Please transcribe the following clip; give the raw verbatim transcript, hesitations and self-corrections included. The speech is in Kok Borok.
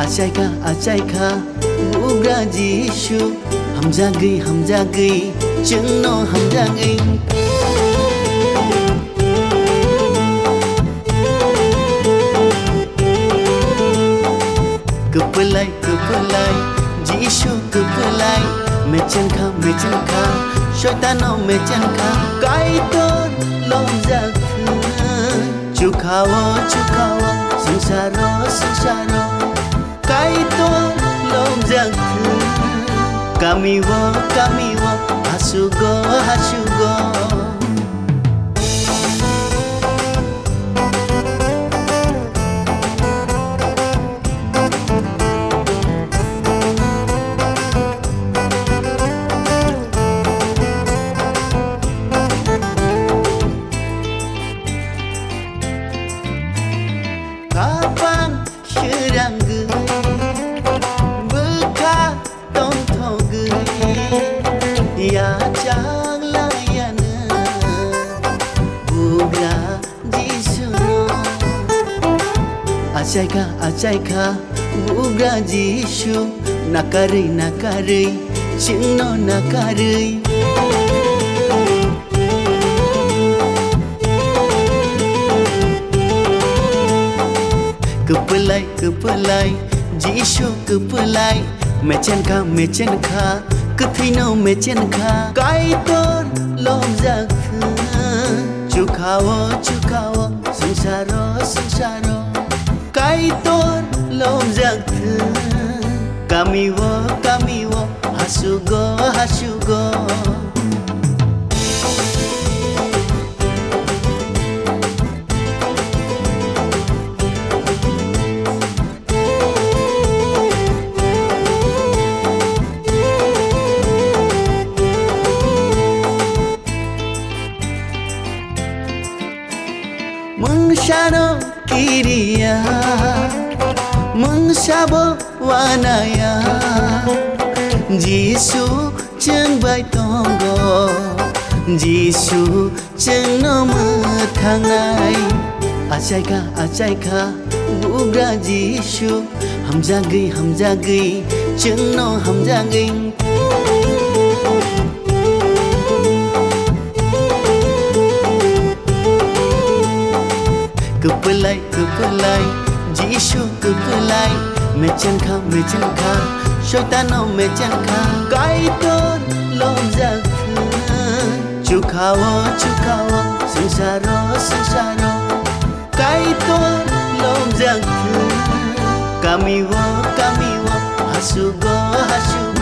Achaikha, achaikha, bugra Jisu, hamjagwi, hamjagwi, chwngno hamjagwi. Kwpwlai, kwpwlai, Jisu kwpwlai, mechenkha, mechenkha, soitano mechenkha, Kaitor lobjak thwng. Chukhao, chukhao, swngcharo, swngcharo, Kaitor lobjak thwng. Kamio, kamio, hasugo, hasugo. Kabang srangwi bwkha tongthogwi yachak laiyanw bugra Jisuno. Achaikha, achaikha, bugra Jisu, nakarwi, nakarwi, chwngno nakarwi. Kwpwlai, kwpwlai, Jisu kwpwlai, mechenkha, mechenkha, kwthwino mechenkha, Kaitor lobjak thwng. Chukhao, chukhao, swngcharo, swngcharo, Kaitor lobjak thwng. Kamio, kamio, hasugo, hasugo. Mungsano kiriya, mungsabo wanaya, Jisu chwng bai tongo, Jisu chwngno mwthangnai. Achaikha, achaikha, bugra Jisu, hamjagwi, hamjagwi, chwngno hamjagwi. Kwpwlai, kwpwlai, Jisu kwpwlai, mechenkha, mechenkha, soitano mechenkha, Kaitor lobjak thwng. Chukhao, chukhao, swngcharo, swngcharo, Kaitor lobjak thwng. Kamio, kamio, hasugo, hasugo.